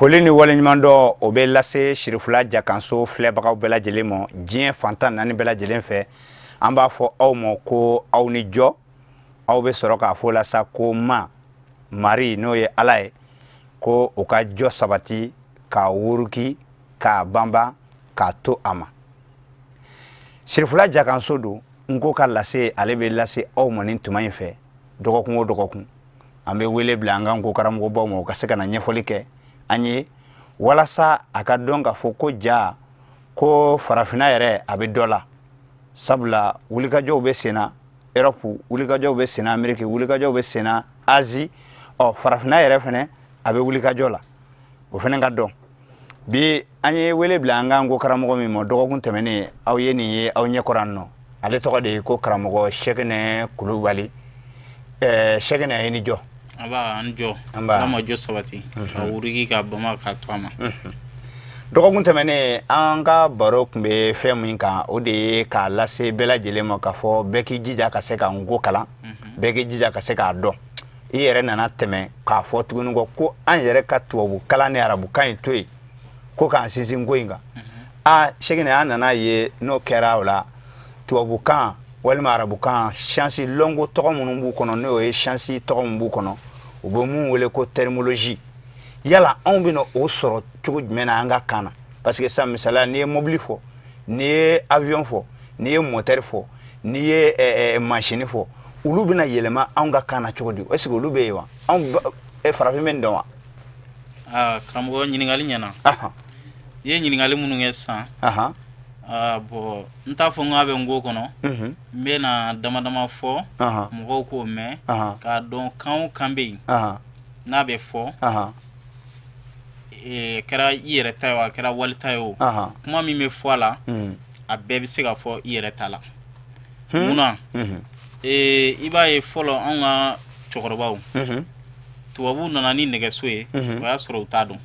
Foli ni waleɲumandɔn, o bɛ lase Sirifula Jakanso filɛbagaw bɛɛ lajɛlen ma diɲɛ fan 14 bɛɛ lajɛlen fɛ. An b'a fɔ aw ma ko aw ni jɔ. Aw bɛ sɔrɔ k'a fɔ la sa ko ma mari, n'o ye Ala ye, ko o ka jɔ sabati k'a wuruki, k'a banban, k'a to a ma. Sirifula Jakanso don. N ko ka lase, ale bɛ lase aw ma nin tuma in fɛ dɔgɔkun o dɔgɔkun. An bɛ wele bila an ka nko karamɔgɔbaw ma, u ka se ka na ɲɛfɔli kɛ an ye walasa a ka dɔn k'a fɔ ko ja ko farafinna yɛrɛ a bɛ dɔ la, sabula wulikajɔw bɛ senna Europe, wulikajɔw bɛ senna Ameriki, wulikajɔw bɛ senna Asie. Ɔ, farafinna yɛrɛ fɛnɛ a bɛ wulikajɔ la, o fɛnɛ ka dɔn. Bi an ye wele bila an ka nko karamɔgɔ min ma dɔgɔkun tɛmɛnen, aw ye nin ye aw ɲɛkɔrɔ yan nɔ, ale tɔgɔ de ye ko karamɔgɔ Sɛkinɛ Kulubali. Sɛkinɛ, i ni jɔ. Nba, an jɔ. Ala ma jɔ sabati ka wuruki ka bama ka to a ma. Dɔgɔkun tɛmɛnen, an ka baro tun bɛ fɛn min kan, o de ye k'a lase bɛɛ lajɛlen ma k'a fɔ bɛɛ k'i jija ka se ka nko kalan, bɛɛ k'i jija ka se k'a dɔn. I yɛrɛ nana tɛmɛ k'a fɔ tuguni kɔ ko an yɛrɛ ka tubabu kalan ni arabukan in to yen, ko k'an sinsin nko in kan. Aa Sɛkinɛ, an nana ye n'o kɛra o la, tubabukan walima arabukan, siyansi lɔnko tɔgɔ minnu b'u kɔnɔ, n'o ye siyansi tɔgɔ min b'u kɔnɔ, u bɛ mun wele ko terminologie, yala anw bɛna o sɔrɔ cogo jumɛn na an ka kan na? Parce que sisan, misaliya, n'i ye mobili fɔ, n'i ye avion fɔ, n'i ye moteur fɔ, n'i ye masini fɔ, olu bɛna yɛlɛma anw ka kan na cogo di? Est ce que olu bɛ yen wa? Anw farafin bɛ nin dɔn wa? Aa karamɔgɔ, ɲininkali ɲɛna. I ye ɲininkali minnu kɛ sisan, bon, n t'a fɔ n k'a bɛ nko kɔnɔ. N bɛna dama dama fɔ, mɔgɔw k'o mɛn k'a dɔn. Kan o kan bɛ yen n'a bɛ fɔ, kɛra i yɛrɛ ta ye o, a kɛra wali ta ye o, kuma min bɛ fɔ a la, a bɛɛ bɛ se ka fɔ i yɛrɛ ta la. Munna? I b'a ye, fɔlɔ anw ka cɛkɔrɔbaw, tubabuw nana ni nɛgɛso ye, o y'a sɔrɔ u t'a dɔn,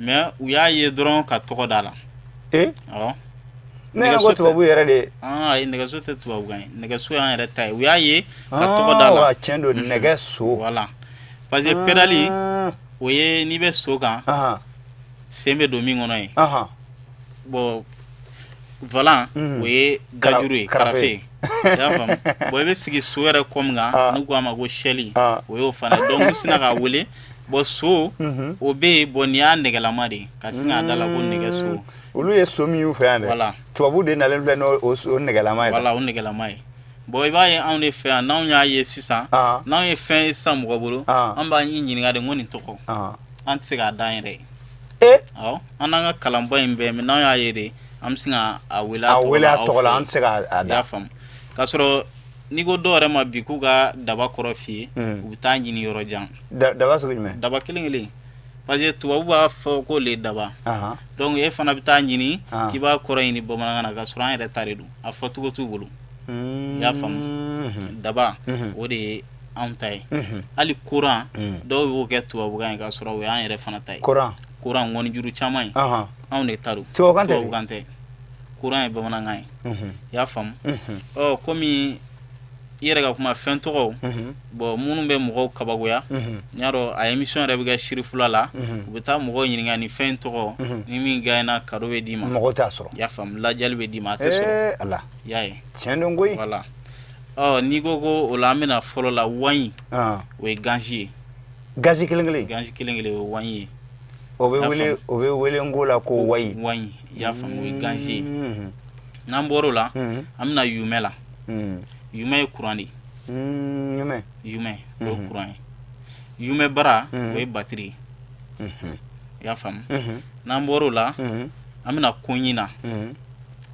mais u y'a ye dɔrɔn ka tɔgɔ d'a la. Ne ko tubabu yɛrɛ de. Ayi, nɛgɛso tɛ tubabukan ye, nɛgɛso y'an yɛrɛ ta ye. U y'a ye ka tɔgɔ d'a la. Tiɲɛ don, nɛgɛso. Voilà, parce que pédale, o ye n'i bɛ so kan, sen bɛ don min kɔnɔ ye. Bon, volant, o ye dajuru ye, karafe, i y'a faamu? Bon, i bɛ sigi so yɛrɛ kɔ min kan, n'u k'a ma ko selle, o y'o fana. Donc u sinna k'a wele. Bon, so o bɛ yen. Bon, nin y'a nɛgɛlama de ye ka sin k'a da la ko nɛgɛso. Olu ye so min y'u fɛ yan dɛ, voilà, tubabu de nalen filɛ n'o o nɛgɛlama ye. Voilà, o nɛgɛlama ye. Bon, i b'a ye, anw de fɛ yan, n'anw y'a ye sisan, n'anw ye fɛn ye sisan mɔgɔ bolo, an b'an ɲininka de ko nin tɔgɔ, an tɛ se k'a da an yɛrɛ ye. Awɔ, an n'an ka kalanba in bɛɛ, n'an y'a ye de, an bɛ sin k'a wele a wele a tɔgɔ la, an tɛ se k'a da. I y'a faamu? K'a sɔrɔ n'i ko dɔw yɛrɛ ma bi k'u ka daba kɔrɔ f'i ye, u bɛ taa ɲini yɔrɔ jan. Daba sugu jumɛn? Daba kelen kelen, parce que tubabu b'a fɔ ko le daba. Donc e fana bɛ taa ɲini k'i b'a kɔrɔ ɲini bamanankan na, k'a sɔrɔ an yɛrɛ ta de don, a fɔcogo t'u bolo. I y'a faamu? Daba, o de ye anw ta ye. Hali courant, dɔw b'o kɛ tubabukan ye, k'a sɔrɔ o y'an yɛrɛ fana ta ye. Courant? Courant, ŋɔnijuru caman ye, anw de ta don. Tubabukan tɛ? Tubabukan tɛ, courant ye bamanankan ye. I y'a faamu? Ɔ, komi i yɛrɛ ka kuma fɛn tɔgɔw, bon, minnu bɛ mɔgɔw kabakoya, n y'a dɔn a émission yɛrɛ bɛ kɛ Sirifula la, u bɛ taa mɔgɔw ɲininka ni fɛn tɔgɔ, ni min gagnera, cadeau bɛ d'i ma. Mɔgɔw t'a sɔrɔ. I y'a faamu? Lajali bɛ d'i ma, a tɛ sɔrɔ. Ala. I y'a ye? Tiɲɛ don koyi. Voilà. Ɔ, n'i ko ko o la, an bɛna fɔlɔ la, wayi, o ye gansi ye. Gansi kelen kelen? Gansi kelen kelen, o ye wayi ye. O bɛ wele n ko la ko wayi. Wayi, i y'a faamu? O ye gansi ye. N'an bɔr'o la, an bɛna yumɛ la. Yumɛ ye kuran de ye. Yumɛ? Yumɛ, o ye kuran ye. Yumɛ bara, o ye batiri ye. I y'a faamu? N'an bɔr'o la, an bɛna koɲin na,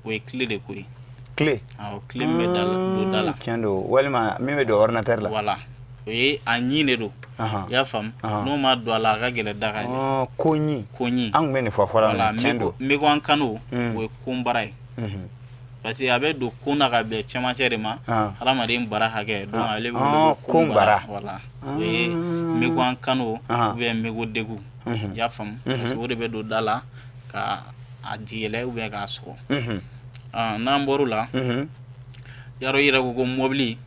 o ye clé de ko ye. Clé? Awɔ, clé min bɛ don da la. Tiɲɛ don, walima min bɛ don ordinateur la. Voilà, o ye a ɲin de don. I y'a faamu? N'o ma don a la, a ka gɛlɛn da ka yɛlɛ. Koɲin. Koɲin. An tun bɛ nin fɔ fɔlɔ. Voilà, tiɲɛ don. Meko kano, o ye konbara ye, parce que a bɛ don kon na ka bɛn cɛmancɛ de ma, hadamaden bara hakɛ. Donc ale bɛ wele ko konbara. Voilà, o ye meko kano ou bien meko degu. I y'a faamu? Parce que o de bɛ don da la ka a yɛlɛ ou bien k'a sɔgɔ. N'an bɔr'o la, yarɔ, i yɛrɛ ko ko mobili,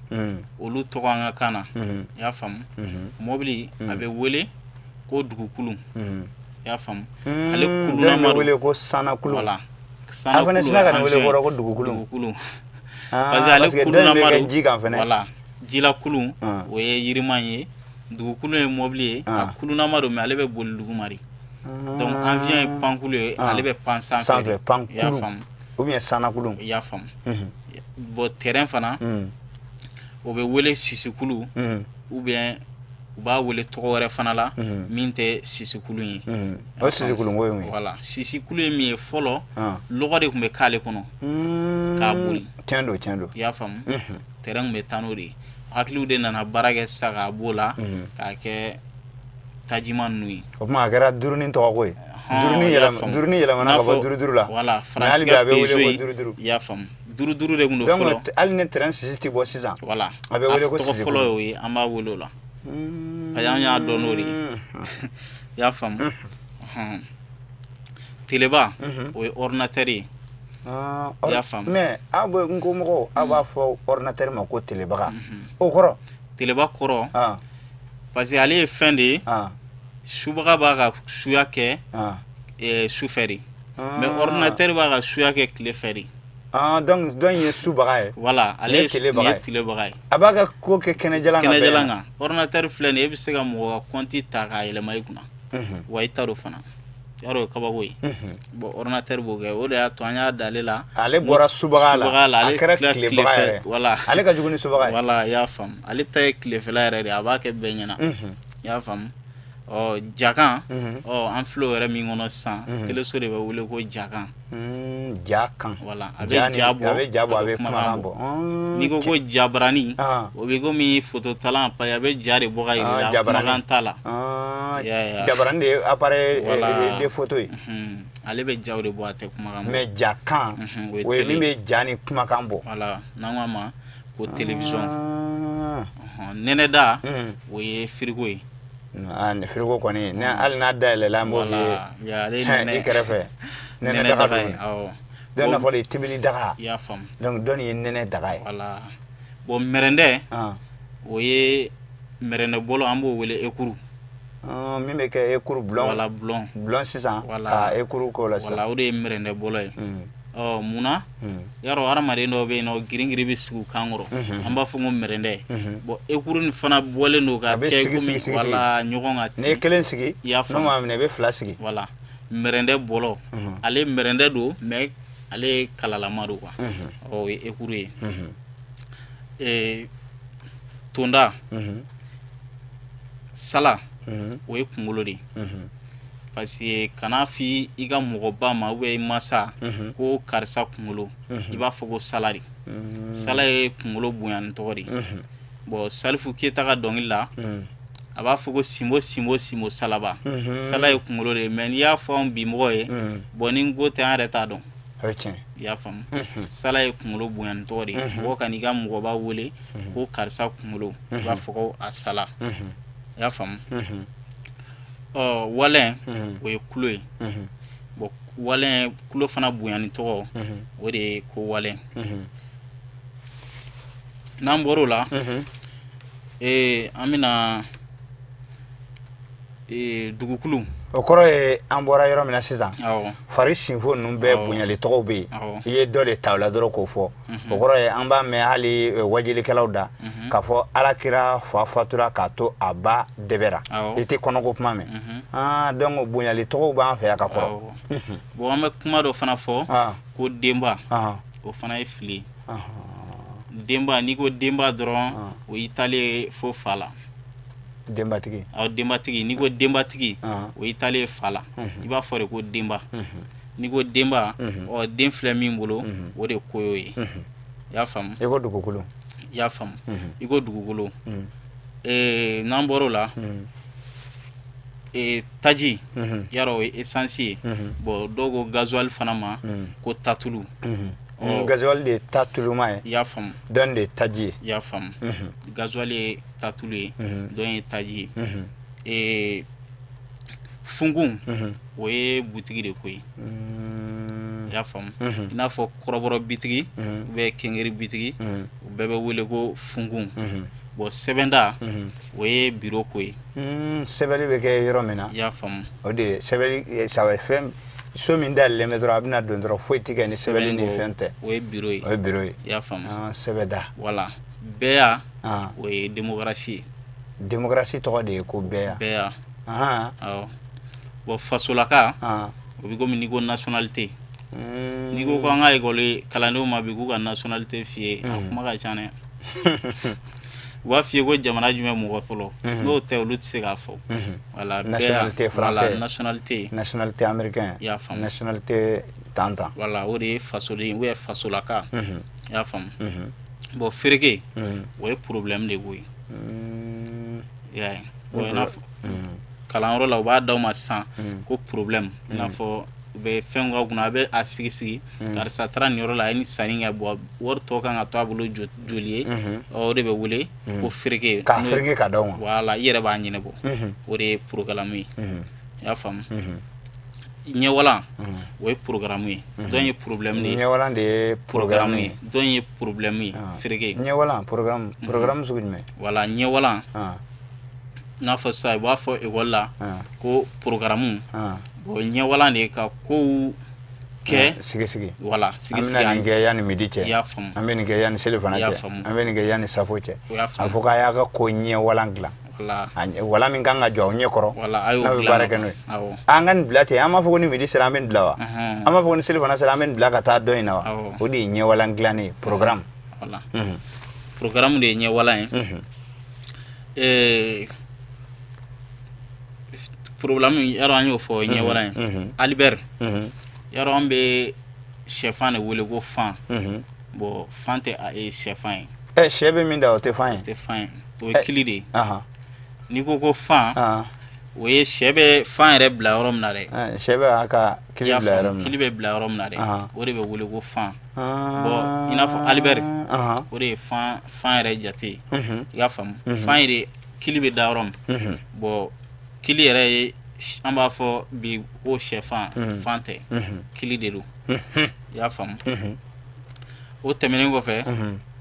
olu tɔgɔ an ka kan na, i y'a faamu? Mobili, a bɛ wele ko dugukulu. I y'a faamu? Ale kulunama don. Wele ko sanakulu. Voilà. A fana sinna ka nin wele kɔrɔ ko dugukulu. Dugukulu. Parce que ale kulunama don ji kan fɛnɛ. Voilà. Jilakulu, o ye yiriman ye. Dugukulu ye mobili ye. A kulunama don, mais ale bɛ boli duguma de. Donc avion ye pankulu ye, ale bɛ pan sanfɛ. Sanfɛ pankulu. I y'a faamu? Ou bien sanakulu. I y'a faamu. Bon, terrain fana, o bɛ wele sisikulu, ou bien u b'a wele tɔgɔ wɛrɛ fana la min tɛ sisikulu ye. O sisikulu ko ye mun ye? Voilà, sisikulu ye min ye, fɔlɔ lɔgɔ de tun bɛ k'ale kɔnɔ k'a boli. Tiɲɛ don, tiɲɛ don. I y'a faamu? Terrain tun bɛ taa n'o de ye. Hakiliw de nana baara kɛ sisan k'a b'o la k'a kɛ tajima ninnu ye. O tuma a kɛra duurunin tɔgɔ ko ye. Duurunin yɛlɛmana ka bɔ duuru duuru la. Voilà. Hali bi a bɛ wele ko duuru duuru. I y'a faamu? Duuru duuru de tun don fɔlɔ. Donc hali ni terrain sisi tɛ bɔ sisan. Voilà. A bɛ wele ko sisi. Tɔgɔ fɔlɔ y'o ye, an b'a wele o la. Parce que an y'a dɔn n'o de ye. I y'a faamu? Teleba, o ye ordinateur ye. I y'a faamu? Mais aw bɛ n ko mɔgɔw, aw b'a fɔ ordinateur ma ko telebaga. O kɔrɔ? Teleba kɔrɔ, parce que ale ye fɛn de ye, subaga b'a ka suya kɛ sufɛ de, mais ordinateur b'a ka suya kɛ tile fɛ de. Donc dɔ in ye subaga ye. Voilà, ale ye telebaga ye. A b'a ka ko kɛ kɛnɛjalan kan. Kɛnɛjalan kan. Ordinateur filɛ nin ye, e bɛ se ka mɔgɔ ka compte ta k'a yɛlɛma i kunna, wa i t'a dɔn fana. Yarɔ, o ye kabako ye. Bon, ordinateur b'o kɛ, o de y'a to an y'a d'ale la. Ale bɔra subaga la, a kɛra tilebaga yɛrɛ. Voilà. Ale ka jugu ni subaga ye. Voilà, i y'a faamu. Ale ta ye tilefɛla yɛrɛ de ye, a b'a kɛ bɛɛ ɲɛna. I y'a faamu? Ɔ, jakan, ɔ, an filɛ o yɛrɛ min kɔnɔ sisan, teleso de bɛ wele ko jakan. Jakan. Voilà, a bɛ ja bɔ, a bɛ ja bɔ, a bɛ kumakan bɔ. N'i ko ko jabarani, o bɛ komi fototalan, parce que a bɛ ja de bɔ ka yir'i la, kumakan t'a la. Jabarani de ye appareil de photo ye. Ale bɛ jaw de bɔ, a tɛ kumakan bɔ. Mais jakan, o ye min bɛ ja ni kumakan bɔ. Voilà, n'an ko a ma ko télévision. Nɛnɛda, o ye frigo ye. Aa, frigo kɔni, hali n'a dayɛlɛla, an b'o ye i kɛrɛfɛ. Nɛnɛ daga don. Awɔ. Donc n'a fɔra tibili daga. I y'a faamu. Donc dɔ nin ye nɛnɛ daga ye. Voilà. Bon, mɛrɛndɛ, o ye mɛrɛndɛ bɔlɔ, an b'o wele écrou. Min bɛ kɛ écrou bulon. Voilà, bulon. Bulon sisan, ka écrou k'o la sisan. Voilà, o de ye mɛrɛndɛ bɔlɔ ye. Ɔ, munna? Yarɔ, hadamaden dɔw bɛ yen nɔ, girin-girin bɛ sigi u kan kɔrɔ, an b'a fɔ ko mɛrɛndɛ. Bon, écrou nin fana bɔlen don ka kɛ komi, voilà, ɲɔgɔn kan. N'i ye kelen sigi, i y'a faamu, n'o m'a minɛ, i bɛ fila sigi. Voilà, mɛrɛndɛ bɔlɔ, ale mɛrɛndɛ don, mais ale ye kalalama don quoi. Ɔ, o ye écrou ye. Tonda, sala, o ye kunkolo de ye. Parce que kana fɔ i ka mɔgɔba ma ou bien i masa ko karisa kunkolo, i b'a fɔ ko sala de. Sala ye kunkolo bonyani tɔgɔ de ye. Bon, Salifu Keyita ka dɔnkili la, a b'a fɔ ko sinbo sinbo sinbo salaba. Sala ye kunkolo de ye, mais n'i y'a fɔ anw bi mɔgɔ ye, bon, ni n ko tɛ, an yɛrɛ t'a dɔn. I y'a faamu? Sala ye kunkolo bonyani tɔgɔ de ye. Mɔgɔ kan'i ka mɔgɔba wele ko karisa kunkolo, i b'a fɔ ko a sala. I y'a faamu? Ɔ, walɛn, o ye kulo ye. Bon, walɛn, kulo fana bonyani tɔgɔ, o de ye ko walɛn. N'an bɔr'o la, an bɛna dugukulu. O kɔrɔ ye an bɔra yɔrɔ min na sisan, fari sinfo ninnu bɛɛ bonyali tɔgɔw bɛ yen. I ye dɔ de ta o la dɔrɔn k'o fɔ. O kɔrɔ ye an b'a mɛn hali wajulikɛlaw da k'a fɔ ala kira fa fatura k'a to a ba dɛbɛra, i tɛ kɔnɔko kuma mɛn. Aa, donc bonyali tɔgɔw b'an fɛ yan ka kɔrɔ. Bon, an bɛ kuma dɔ fana fɔ ko denba, o fana ye fili ye. Denba, n'i ko denba dɔrɔn, o y'i taalen fo fa la. Denbatigi. Awɔ, denbatigi. N'i ko denbatigi, o y'i taalen fa la. I b'a fɔ de ko denba. N'i ko denba, ɔ, den filɛ min bolo, o de ko y'o ye. I y'a faamu? I ko dugukolo. I y'a faamu? I ko dugukolo. N'an bɔr'o la, taji, yarɔ, o ye essence ye. Bon, dɔw ko gasoil fana ma ko tatulu. Gasoil de ye tatuluma ye. I y'a faamu? Dɔ de ye taji ye. I y'a faamu? Gasoil ye tatulu ye, dɔ ye taji ye. Funkun, o ye butigi de ko ye. I y'a faamu? I n'a fɔ kɔrɔbɔrɔ bitigi ou bien kengeri bitigi, o bɛɛ bɛ wele ko funkun. Bon, sɛbɛnda, o ye bureau ko ye. Sɛbɛnni bɛ kɛ yɔrɔ min na. I y'a faamu. O de ye sɛbɛnni saba fɛn so min dayɛlɛlen bɛ dɔrɔn, a bɛna don dɔrɔn, foyi tɛ kɛ ni sɛbɛnni ni fɛn tɛ. O ye bureau ye. O ye bureau ye. I y'a faamu. Sɛbɛnda. Voilà, bɛɛya, o ye démocratie ye. Démocratie tɔgɔ de ye ko bɛɛya? Bɛɛya, awɔ. Bon, fasolaka, o bɛ komi n'i ko nationalité. N'i ko an ka école kalandenw ma bi k'u ka nationalité f'i ye, a kuma ka ca dɛ. U b'a f'i ye ko jamana jumɛn mɔgɔ fɔlɔ, n'o tɛ, olu tɛ se k'a fɔ. Voilà. Nationalité français. Nationalité. Nationalité américain. I y'a faamu. Nationalité tan tan. Voilà, o de ye fasoden ou bien fasolaka. I y'a faamu. Bon, fereke, o ye problème de ko ye. I y'a ye. Bon, i n'a fɔ kalanyɔrɔ la, u b'a d'aw ma sisan ko problème, i n'a fɔ u bɛ fɛn k'aw kunna, a bɛ a sigi sigi, karisa taara nin yɔrɔ la, a ye nin sanni kɛ, bon, wari tɔ kan ka to a bolo joli ye, o de bɛ wele ko fereke. K'a fereke ka d'aw ma. Voilà, i yɛrɛ b'a ɲɛnabɔ, o de ye programme ye. I y'a faamu. Ɲɛwalan, o ye programme ye. Dɔ ye problème de ye. Ɲɛwalan de ye programme ye. Dɔ ye problème ye, fereke. Ɲɛwalan, programme, programme sugu jumɛn? Voilà, ɲɛwalan, i n'a fɔ sisan u b'a fɔ école la ko programme. Bon, ɲɛwalan de ye ka kow kɛ. Sigi sigi. Voilà, sigi sigi. An bɛna nin kɛ yanni midi cɛ. I y'a faamu. An bɛ nin kɛ yanni selifana cɛ. An bɛ nin kɛ yanni safo cɛ. A fɔ k'a y'a ka ko ɲɛwalan dilan. Wala min kan ka jɔ aw ɲɛ kɔrɔ, n'aw bɛ baara kɛ n'o ye. An ka nin bila ten, an b'a fɔ ko ni midi sera, an bɛ nin bila wa, an b'a fɔ ko ni selifana sera, an bɛ nin bila ka taa dɔ in na wa. O de ye ɲɛwalan dilannen ye, programme. Voilà, programme de ye ɲɛwalan ye. Problème yarɔ, an y'o fɔ, ɲɛwalan ye. Albert, yarɔ, an bɛ sɛfan de wele ko fan. Bon, fan tɛ sɛfan ye. Sɛ bɛ min da, o tɛ fan ye? Tɛ fan ye, o ye kili de ye. N'i ko ko fan, o ye sɛ bɛ fan yɛrɛ bila yɔrɔ min na dɛ. Sɛ bɛ a ka kili bila yɔrɔ min na. Kili bɛ bila yɔrɔ min na dɛ, o de bɛ wele ko fan. Bon, i n'a fɔ Albert, o de ye fan fan yɛrɛ jate ye. I y'a faamu. Fan yɛrɛ, kili bɛ da yɔrɔ min. Bon, kili yɛrɛ ye, an b'a fɔ bi ko sɛfan, fan tɛ, kili de don. I y'a faamu. O tɛmɛnen kɔfɛ.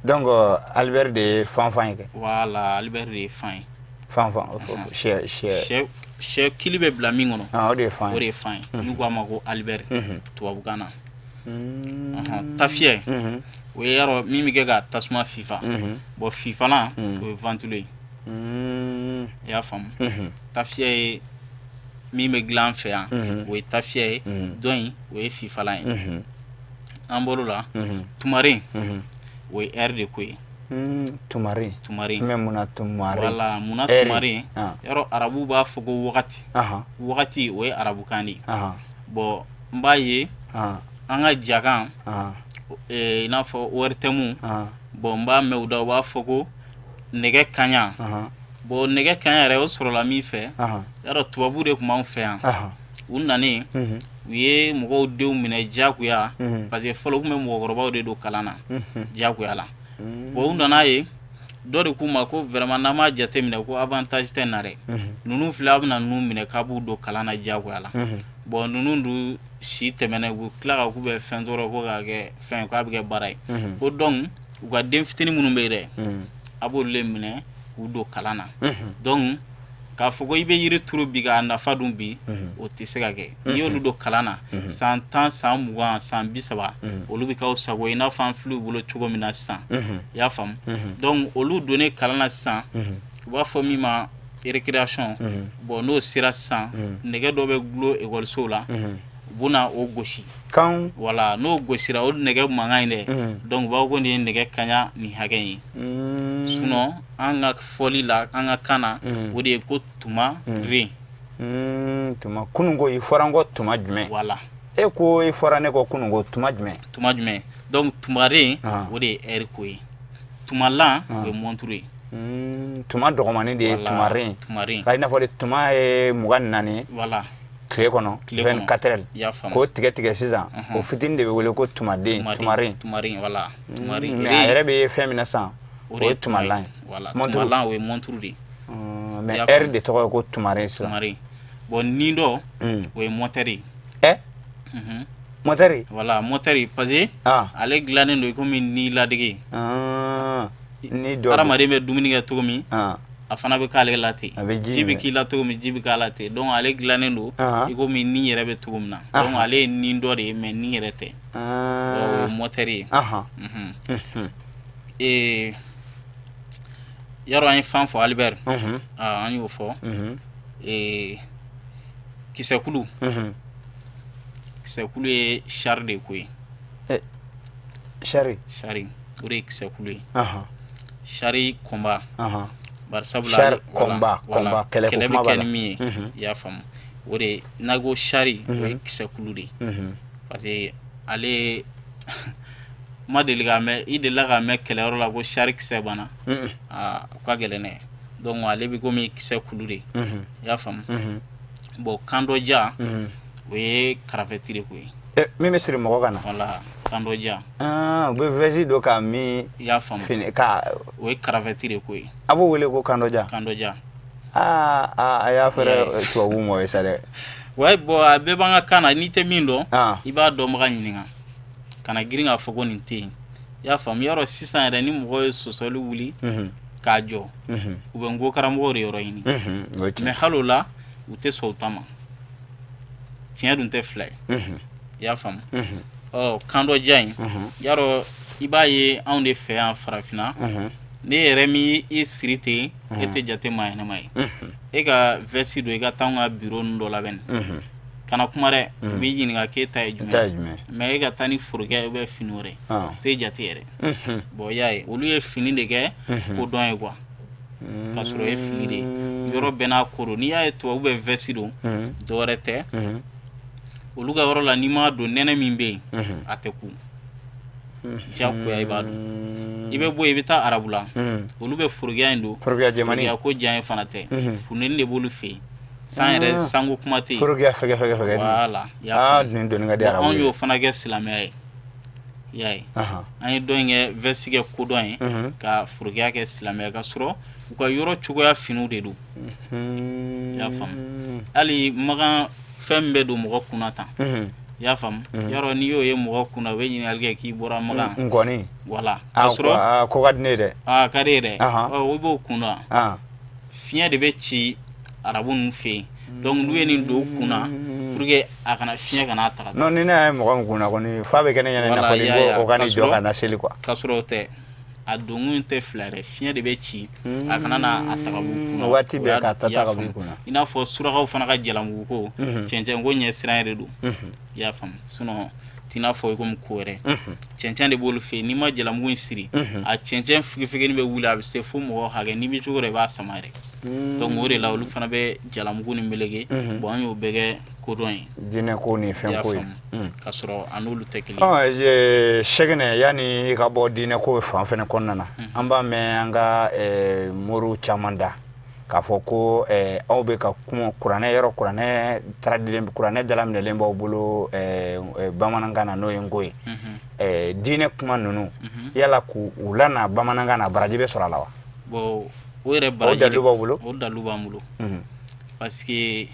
Donc Albert de ye fan fan ye kɛ. Voilà, Albert de ye fan ye. Fan fan, sɛ sɛ. Sɛ kili bɛ bila min kɔnɔ. O de ye fan ye. O de ye fan ye, n'u k'a ma ko Albert tubabukan na. Tafiyɛ, o ye yarɔ min bɛ kɛ ka tasuma fifa. Bon, fifalan, o ye ventilo ye. I y'a faamu. Tafiyɛ ye min bɛ dilan an fɛ yan, o ye tafiyɛ ye. Dɔ in, o ye fifalan ye. An bɔr'o la, tumaren, o ye heure de ko ye. Tumaren. Tumaren. Mais munna tumaren? Voilà, munna tumaren? Yarɔ, arabu b'a fɔ ko wagati. Wagati, o ye arabukan de ye. Bon, n b'a ye an ka jakan, i n'a fɔ ORTM. Bon, n b'a mɛn u da, u b'a fɔ ko nɛgɛ kaɲa. Bon, nɛgɛ kaɲa yɛrɛ, o sɔrɔla min fɛ, yarɔ, tubabu de tun b'anw fɛ yan. U nanen, u ye mɔgɔw denw minɛ diyagoya, parce que fɔlɔ u tun bɛ mɔgɔkɔrɔbaw de don kalan na diyagoya la. Bon, u nana ye dɔ de k'u ma ko vraiment, n'an m'a jateminɛ, ko avantage tɛ na dɛ. Ninnu filɛ, a bɛna ninnu minɛ k'a b'u don kalan na diyagoya la. Bon, ninnu dun si tɛmɛna, u tila ka k'u bɛ fɛn tɔɔrɔ ko k'a kɛ fɛn k'a bɛ kɛ baara ye, ko donc u ka den fitinin minnu bɛ yen dɛ, a b'olu de minɛ k'u don kalan na. Donc k'a fɔ ko i bɛ yiri turu bi k'a nafa dun bi, o tɛ se ka kɛ. N'i y'olu don kalan na, san 10, san 20, san 30, olu bɛ k'aw sago, i n'a fɔ an filɛ u bolo cogo min na sisan. I y'a faamu. Donc olu donnen kalan na sisan, u b'a fɔ min ma récréation. Bon, n'o sera sisan, nɛgɛ dɔ bɛ dulon ekɔlisow la, u bɛna o gosi. Kan. Voilà, n'o gosira, o nɛgɛ mankan in dɛ, donc u b'a fɔ ko nin ye nɛgɛ kaɲa nin hakɛ in ye. Sinon an ka fɔli la, an ka kan na, o de ye ko tuma ren. Tuma kunun ko i fɔra n kɔ tuma jumɛn? Voilà. E ko i fɔra ne kɔ kunun ko tuma jumɛn? Tuma jumɛn. Donc tumaren, o de ye heure ko ye. Tumalan, o ye montre ye. Tuma dɔgɔmanin de ye tumaren. Tumaren. I n'a fɔ de tuma ye 24 ye. Voilà. Tile kɔnɔ, 24 heures. I y'a faamu. K'o tigɛ tigɛ sisan, o fitinin de bɛ wele ko tumaden, tumaren. Tumaren, voilà, tumaren. Mais a yɛrɛ bɛ fɛn min na sisan, o ye tumalan ye. Voilà, tumalan, o ye montre de ye. Mais heure de tɔgɔ ye ko tumaren sisan. Tumaren. Bon, nin dɔ, o ye moteur ye. Moteur? Voilà, moteur, parce que ale dilannen don i komi ni ladege. Ni dɔ hadamaden bɛ dumuni kɛ cogo min, a fana bɛ k'ale la ten. Ji bɛ k'i la cogo min, ji bɛ k'a la ten. Donc ale dilannen don i komi ni yɛrɛ bɛ cogo min na. Donc ale ye ni dɔ de ye, mais ni yɛrɛ tɛ. O ye moteur ye. Ee, yarɔ, an ye fan fɔ, Albert, an y'o fɔ. Ee, kisɛkulu, kisɛkulu ye char de ko ye. Char? Char, o de ye kisɛkulu ye. Char combat, bari sabula char combat, combat, kɛlɛ bɛ kɛ ni min ye, i y'a faamu, o de n'a ko char, o ye kisɛkulu de ye. Parce que ale ma deli k'a mɛn, i delila k'a mɛn kɛlɛyɔrɔ la ko char kisɛ banna? Aa, o ka gɛlɛn dɛ. Donc ale bɛ komi kisɛ kulu de, i y'a faamu. Bon, kandɔja, o ye karafɛti de ko ye. Min bɛ siri mɔgɔ kan na? Voilà, kandɔja. U bɛ veste don ka min. I y'a faamu. Fini ka. O ye karafɛti de ko ye. A b'o wele ko kandɔja? Kandɔja. Aa, a y'a fɛrɛ tubabu mɔ ye sa dɛ. Ouais, bon, a bɛɛ b'an ka kan na. N'i tɛ min dɔn, i b'a dɔnbaga ɲininka, kana girin k'a fɔ ko nin tɛ yen, i y'a faamu. Yɔrɔ sisan yɛrɛ, ni mɔgɔ ye sɔsɔli wuli k'a jɔ, u bɛ nko karamɔgɔw de yɔrɔ ɲini. Mais hali o la, u tɛ sɔn u ta ma. Tiɲɛ dun tɛ fila ye, i y'a faamu. Ɔ, kandɔja in, yarɔ, i b'a ye anw de fɛ yan farafinna, ne yɛrɛ min i siri ten, e tɛ jate maa ɲɛnama ye. E ka veste don, i ka taa anw ka bureau ninnu dɔ labɛn, kana kuma dɛ, u b'i ɲininka k'e ta ye jumɛn. Mais e ka taa ni forokɛ ou bien fini wɛrɛ, u tɛ jate yɛrɛ. Bon, i y'a ye, olu ye fini de kɛ kodɔn ye quoi, k'a sɔrɔ o ye fili de ye. Yɔrɔ bɛɛ n'a ko don. N'i y'a ye tubabu bɛ veste don, dɔwɛrɛ tɛ, olu ka yɔrɔ la, n'i m'a don, nɛnɛ min bɛ yen, a tɛ ku, diyagoya i b'a don. I bɛ bɔ, i bɛ taa arabu la, olu bɛ forokiya in don. Forokiya ko diya ye fana tɛ, funteni de b'olu fɛ yen. San yɛrɛ, sanko kuma tɛ yen. Forokiya fɛgɛ fɛgɛ fɛgɛ. Voilà, i y'a faamu. Nin donni ka di arabu. Anw y'o fana kɛ silamɛya ye, i y'a ye. An ye dɔ in kɛ veste kɛ kodɔn ye, ka forokiya kɛ silamɛya, ka sɔrɔ u ka yɔrɔ cogoya finiw de don, i y'a faamu. Hali makan fɛn min bɛ don mɔgɔ kunna tan, i y'a faamu, yarɔ, n'i y'o ye mɔgɔ kunna, u bɛ ɲininkali kɛ k'i bɔra makan. Nkɔni. Voilà, k'a sɔrɔ ko ka di ne ye dɛ. Aa, ka di ye dɛ. Ɔ, i b'o kun dɔn, fiɲɛ de bɛ ci arabu ninnu fɛ yen. Donc n'u ye nin don u kunna pour que a kana fiɲɛ kana ta. Non, ni ne y'a ye mɔgɔ min kunna kɔni, f'a bɛ kɛ ne ɲɛna i n'a fɔ ni ko o ka n'i jɔ ka na seli quoi. K'a sɔrɔ o tɛ, a donkun tɛ fila yɛrɛ, fiɲɛ de bɛ ci, a kana na a ta ka b'u kunna. Waati bɛɛ k'a ta ta ka b'i kunna. I n'a fɔ surakaw fana ka jalamugu ko, cɛncɛn ko ɲɛ siran de don, i y'a faamu. Sinon t'i n'a fɔ i komi ko wɛrɛ, cɛncɛn de b'olu fɛ yen. N'i ma jalamugu in siri, a cɛncɛn figifiginin bɛ wuli, a bɛ se fo mɔgɔ hakɛ, n'i bɛ cogo dɔ, i b'a sama yɛrɛ. Donc o de la olu fana bɛ jalamugu ni meleke. Bon, an y'o bɛɛ kɛ kodɔn ye. Diinɛ ko ni fɛn ko ye. K'a sɔrɔ a n'olu tɛ kelen. Sɛkinɛ, yanni i ka bɔ diinɛ ko fan fɛnɛ kɔnɔna na, an b'a mɛn an ka moriw caman da k'a fɔ ko aw bɛ ka kuma kuranɛ yɔrɔ, kuranɛ traduit, kuranɛ dalaminɛlen b'aw bolo bamanankan na, n'o ye nko ye. Diinɛ kuma ninnu, yala k'u lana bamanankan na, baraji bɛ sɔrɔ a la wa? Bon, o yɛrɛ baraji, o dalu b'aw bolo? O dalu b'an bolo, parce que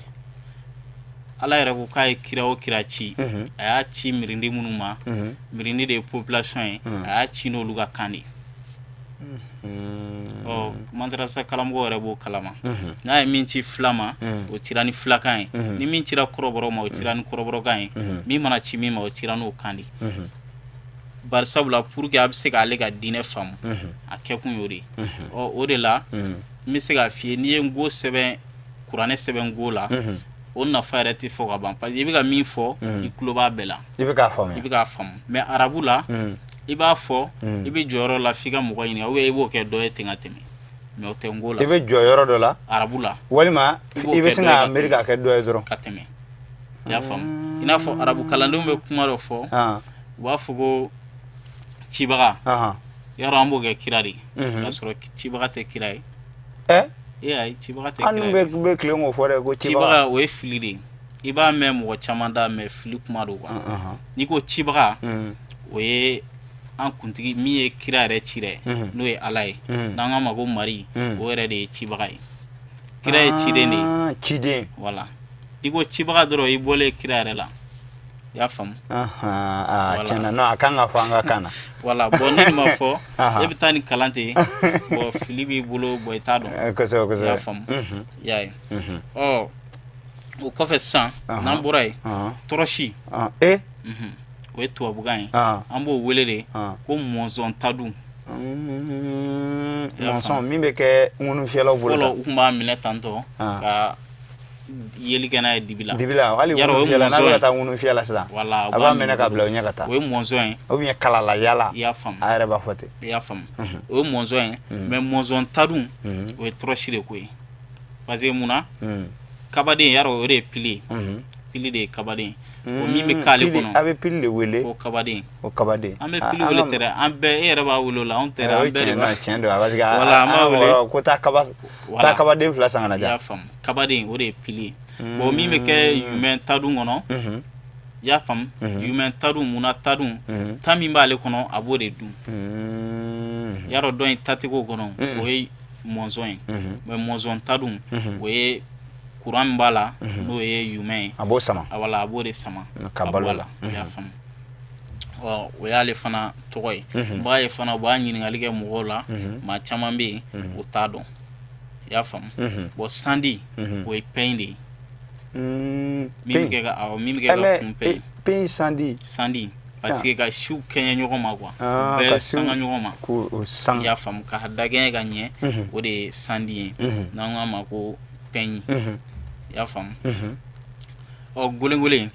Ala yɛrɛ ko k'a ye kira o kira ci, a y'a ci mirindi minnu ma, mirindi de ye population ye, a y'a ci n'olu ka kan de ye. Ɔ, madarasa karamɔgɔ yɛrɛ b'o kalama. N'a ye min ci fila ma, o cira ni filakan ye. Ni min cira kɔrɔbɔrɔ ma, o cira ni kɔrɔbɔrɔkan ye. Min mana ci min ma, o cira n'o kan de ye. Bari sabula pour que a bɛ se k'ale ka diinɛ faamu, a kɛkun y'o de ye. Ɔ, o de la n bɛ se k'a f'i ye, n'i ye nko sɛbɛn, kuranɛ sɛbɛn nko la, o nafa yɛrɛ tɛ fɔ ka ban, parce que i bɛ ka min fɔ, i tulo b'a bɛɛ la. I bɛ k'a faamu. I bɛ k'a faamu. Mais arabu la, i b'a fɔ, i bɛ jɔ yɔrɔ la f'i ka mɔgɔ ɲininka, ou bien i b'o kɛ dɔ ye ten ka tɛmɛ. Mais o tɛ nko la. I bɛ jɔ yɔrɔ dɔ la arabu la, walima i bɛ sin ka miiri k'a kɛ dɔ ye dɔrɔn ka tɛmɛ, i y'a faamu. I n'a fɔ arabu kalandenw bɛ kuma dɔ fɔ, u b'a fɔ ko cibaga, yarɔ, an b'o kɛ kira de ye, k'a sɔrɔ cibaga tɛ kira ye. E ayi, cibaga tɛ kira ye. An bɛ tilen k'o fɔ dɛ ko cibaga, o ye fili de ye. I b'a mɛn mɔgɔ caman da, mais fili kuma don quoi. N'i ko cibaga, o ye an kuntigi min ye kira yɛrɛ ci dɛ, n'o ye Ala ye, n'an k'a ma ko mari, o yɛrɛ de ye cibaga ye. Kira ye ciden de ye. Ciden. Voilà, n'i ko cibaga dɔrɔn, i bɔlen kira yɛrɛ la. I I y'a faamu? Tiɲɛ na, non, a kan ka fɔ an ka kan na. Voilà, bon, ni nin ma fɔ, e bɛ taa ni kalan ten, bon, fili b'i bolo, bon, i t'a dɔn. Kosɛbɛ I y'a faamu? I y'a ye? Ɔ, o kɔfɛ sisan, n'an bɔra yen, tɔrɔsi, o ye tubabukan ye, an b'o wele de ko mɔnzɔn tadun. Mɔnzɔn min bɛ kɛ ŋunufiyɛlaw bolo. Fɔlɔ, u tun b'a minɛ tantɔ ka yeli kɛ n'a ye dibi la. Dibi la, hali ŋunufiyɛla n'a bɛ ka taa ŋunufiyɛ la sisan, voilà, a b'a minɛ ka bila o ɲɛ ka taa. O ye mɔnzɔn ye. Ou bien kalala yala. I y'a faamu? A yɛrɛ b'a fɔ ten. I y'a faamu? O ye mɔnzɔn ye, mais mɔnzɔn tadun, o ye tɔrɔsi de ko ye, parce que mun na, kabaden yarɔ, o de ye pili ye. Pili de ye kabaden, o min bɛ k'ale kɔnɔ. A bɛ pili de wele ko kabaden. O kabaden. An bɛ pili wele tɛ dɛ, an bɛɛ, e yɛrɛ b'a wele o la, anw tɛ dɛ, an bɛɛ de b'a. Tiɲɛ don, parce que voilà, an b'a wele ko taa kaba, taa kabaden 2 san ka na. I y'a faamu? Kabaden, o de ye pili ye. Bon, min bɛ kɛ yumɛn tadun kɔnɔ, i y'a faamu? Yumɛn tadun, munna tadun? Ta min b'ale kɔnɔ, a b'o de dun. Yarɔ, dɔ in ta tɛ k'o kɔnɔ, o ye mɔnzɔn ye. Mais mɔnzɔn tadun, o ye courant min b'a la, n'o ye yumɛn ye. A b'o sama. Voilà, a b'o de sama ka balo la. I y'a faamu? Ɔ, o y'ale fana tɔgɔ ye. N b'a ye fana, u b'a ɲininkali kɛ mɔgɔw la, maa caman bɛ yen, o t'a dɔn. I y'a faamu? Bon, sandi, o ye peigne de ye, min bɛ kɛ ka, awɔ, min bɛ kɛ ka kun peigne. Peigne sandi. Sandi, parce que ka siw kɛɲɛ ɲɔgɔn ma quoi, bɛɛ sanga ɲɔgɔn ma. K'o sang. I y'a faamu? K'a dakɛɲɛ ka ɲɛ, o de ye sandi ye, n'an k'a ma ko peigne. I y'a faamu? Ɔ, golengolen,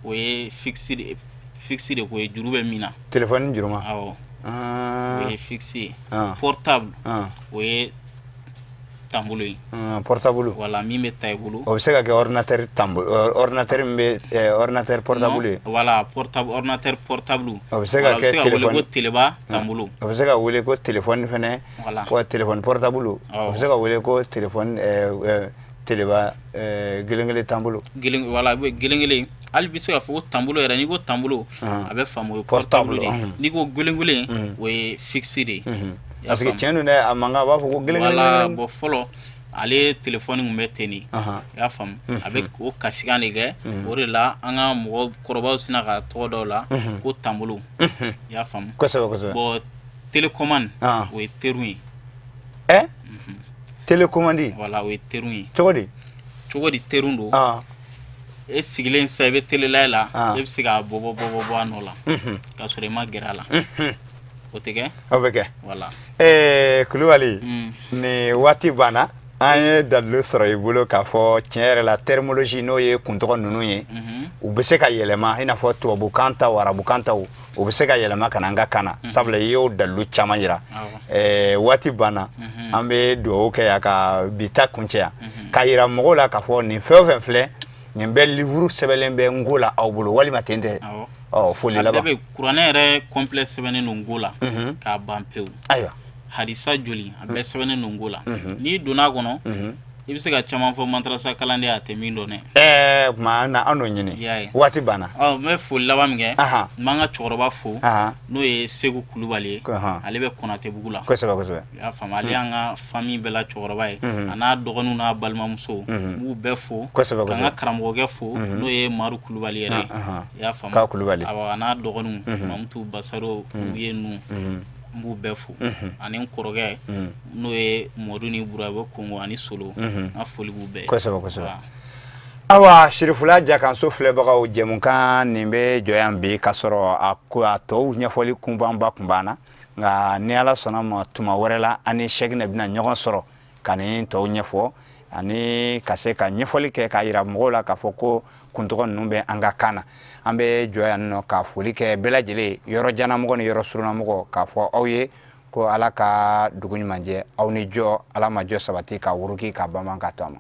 o ye fixe de, fixe de ko ye, juru bɛ min na. Téléphone juru ma. Awɔ, o ye fixe ye. Portable, o ye tanbolo ye. Portable. Voilà, min bɛ ta i bolo. O bɛ se ka kɛ ordinateur tanbolo, ordinateur min bɛ, ordinateur portable ye. Voilà, portable, ordinateur portable. O bɛ se ka kɛ téléphone ko teleba tanbolo. O bɛ se ka wele ko téléphone fɛnɛ. Voilà. Ko téléphone portable. O bɛ se ka wele ko téléphone teleba gelen tanbolo. Gelen, voilà, gelen. Hali bɛ se ka fɔ ko tanbolo yɛrɛ. N'i ko tanbolo, a bɛ faamu, o ye portable de ye. N'i ko gelen, o ye fixe de ye. Parce que tiɲɛ don dɛ, a mankan, a b'a fɔ ko gelen. Voilà, bon, fɔlɔ, ale téléphone tun bɛ ten de. I y'a faamu? A bɛ o kasikan de kɛ. O de la, an ka mɔgɔkɔrɔbaw sina ka tɔgɔ dɔw la ko tanbolo. I y'a faamu? Kosɛbɛ kosɛbɛ. Bon, télécommande, o ye terun ye. Ɛ, télécommande. Voilà, o ye terun ye. Cogo di? Cogo di terun don? E sigilen sisan, i bɛ télé lajɛ la, e bɛ se k'a bɔ bɔ bɔ bɔ a nɔ la k'a sɔrɔ i ma gɛrɛ a la. O tɛ kɛ? O bɛ kɛ. Voilà. Kulubali, nin waati banna. An ye dalilu sɔrɔ i bolo k'a fɔ tiɲɛ yɛrɛ la, terminologie, n'o ye kuntɔgɔ ninnu ye, u bɛ se ka yɛlɛma, i n'a fɔ tubabukan ta, arabukan ta, u bɛ se ka yɛlɛma ka na an ka kan na, sabula i y'o dalilu caman yira. Waati banna, an bɛ dugawu kɛ yan ka bi ta kuncɛ yan, k'a yira mɔgɔw la k'a fɔ nin fɛn o fɛn filɛ nin bɛɛ, livre sɛbɛnlen bɛ nko la aw bolo, walima ten tɛ? Ɔ, foli laban. A bɛɛ bɛ kuranɛ yɛrɛ complet sɛbɛnnen don nko la k'a ban pewu. Hadisa joli, a bɛɛ sɛbɛnnen don nko la. N'i donna a kɔnɔ, i bɛ se ka caman fɔ madarasa kalanden a tɛ min dɔn dɛ. Ɛɛ, tuma na an n'o ɲini, waati banna. Ɔ, n bɛ foli laban min kɛ, n b'an ka cɛkɔrɔba fo, n'o ye Segu Kulubali ye, ale bɛ Konatebugu la. Kosɛbɛ kosɛbɛ. I y'a faamu? Ale y'an ka famille bɛɛ la cɛkɔrɔba ye, a n'a dɔgɔninw n'a balimamuso, n b'u bɛɛ fo. Kosɛbɛ. Ka n ka karamɔgɔkɛ fo, n'o ye Madu Kulubali yɛrɛ ye. I y'a faamu? Ka Kulubali. Awɔ, a n'a dɔgɔninw Mamutu, Basaro, u ye ninnu, n b'u bɛɛ fo, ani n kɔrɔkɛ, n'o ye Mɔdu ni Bura bɛ Kongo, ani Solo, n ka foli b'u bɛɛ. Kosɛbɛ kosɛbɛ. Awa, Sirifula Jakanso filɛbagaw, jɛmukan nin bɛ jɔ yan bi, ka sɔrɔ a ko a tɔw ɲɛfɔli kunbanba kun b'an na, nka ni Ala sɔnna ma, tuma wɛrɛ la, an ni Sɛkinɛ bɛna ɲɔgɔn sɔrɔ ka nin tɔw ɲɛfɔ, ani ka se ka ɲɛfɔli kɛ k'a yira mɔgɔw la k'a fɔ ko kuntɔgɔ ninnu bɛ an ka kan na. An bɛ jɔ yan nɔ ka foli kɛ bɛɛ lajɛlen, yɔrɔ jannamɔgɔ ni yɔrɔ surunnamɔgɔ, k'a fɔ aw ye ko Ala ka dugu ɲuman jɛ. Aw ni jɔ, Ala ma jɔ sabati ka wuruki ka bama ka to a ma.